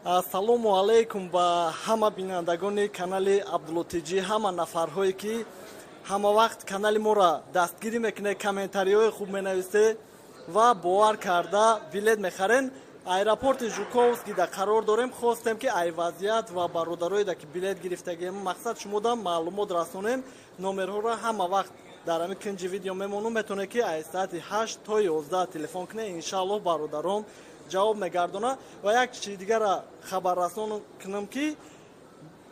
Ассалому алайкум ба ҳама бинандагони канали Абдулло ТЖ, ҳама нафарҳое, ки ҳама вақт канали моро дастгирӣ мекунед, комментариҳои хуб менависед ва бовар карда билет мехарен. Аэропорти Жуковскийда қарор дорем. Хостем, ки ай вазъият ва бародароеда, ки билет гирифтагием, мақсад шумода маълумот расонем. Номерҳоро ҳама вақт дар ҳамин кунҷи видео мемонум. Метавонед, ки аз соати 8 то 11 телефон кунед, иншааллоҳ, бародарон ҷавоб мегардонад. Ва як чизи дигара хабаррасон кунам, ки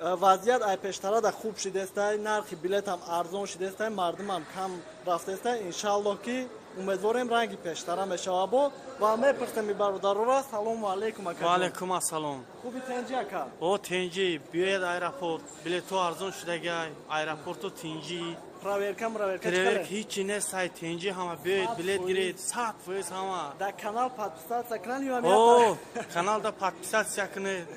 вазъият ай пештарада хуб шидестай, нархи билетам арзон шидестай, мардумам кам рафтестай. Иншааллоҳ, ки умедворем, ранги пештара мешава. Бо ва мепурсем и бародарора. Салому алайкум, ака. Ваалайкум ассалом. Хуби, тенҷи, ака? О, тенҷи. Биёед аэропорт, билетҳо арзон шудагай, аэропорту тинҷи. Проверка, мроверка? Проверка ҳичи нест, ай тинҷи ҳама. Биёед, билет гиред, 100% ҳама. Дар канал подписаться кунанд ё? О, каналда подписаться кунед.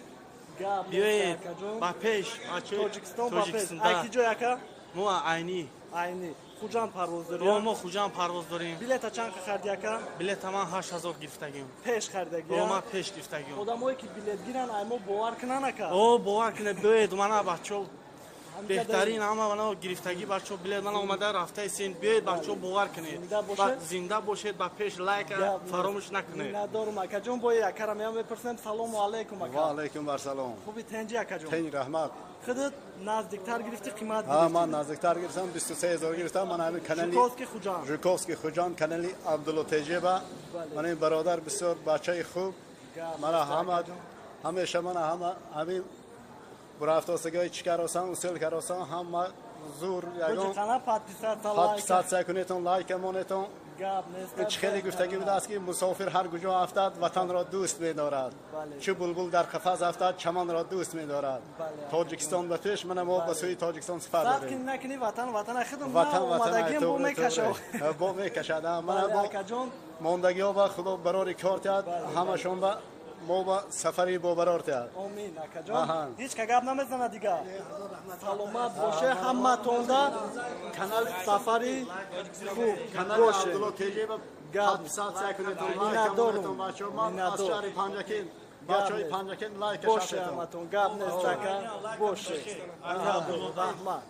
Биёед, ба пеш. Тоҷикистон ба пеш. Ай ки ҷой, ака? Мо Айни. Айни, Хуҷанд парвоз дорӣ? О, мо Хуҷанд парвоз дорем. Билета чанд хариди, ака? Билета ман 8000 гирифтагим. Пеш харидагӣ? О, ман пеш гирифтагим. Одамое, ки билет гиранд, ай мо бовар кунанд, ака? О, бовар кунед, биёед. Мана, бачо, беҳтарин ҳама мана гирифтагӣ, бачо, билет мана омада рафтаисен. Биёед, бачо, бовар кунед, зинда бошед, ба пеш. Лайка фаромӯш накунед. Миннатдорум, акаҷон. Бо акара меам, мепурсем. Салому алайкум, ака. Ва алайкум ассалом. Хуби, тенҷи, акаҷон? Тенҷ, раҳмат. Худат наздиктар гирифтӣ, қимат? Ман наздиктар гирифтам, 23 000 гирифтам. Ман ҳамин канали Жуковский, Хуҷанд. Жуковский, Хуҷанд, канали Абдулло ТЖ-ба. Ман ин бародар бисёр бачаи хуб, мана ҳама ҳамеша мана ҳама ҳамин бурафтосагиҳои чӣ каросан, усул каросан, ҳама зур. Ягон подписаться кунетон, лайка монетон. Чӣ хеле гуфтагӣ будааст, ки мусофир ҳар куҷо афтад, ватанро дӯст медорад, чӣ булбул дар қафас афтад, чаманро дӯст медорад. Тоҷикистон ба пеш! Мана мо ба сӯи Тоҷикистон сафар дорем. Ватан. Бо мекашад. Мана мондагиҳо ба Худо барори кор тиҳад, ҳамашон ба мо ба сафари бобарор тиҳад. Омин, акаҷон. Ҳеҷ ка гап намезанад дига. Саломат боше ҳаматонда, сафари хуб боше. Аз шаҳри Панҷакент, бачаҳои Панҷакент, лайка. Боше ҳаматон, гап нест, ака, боше, раҳмат.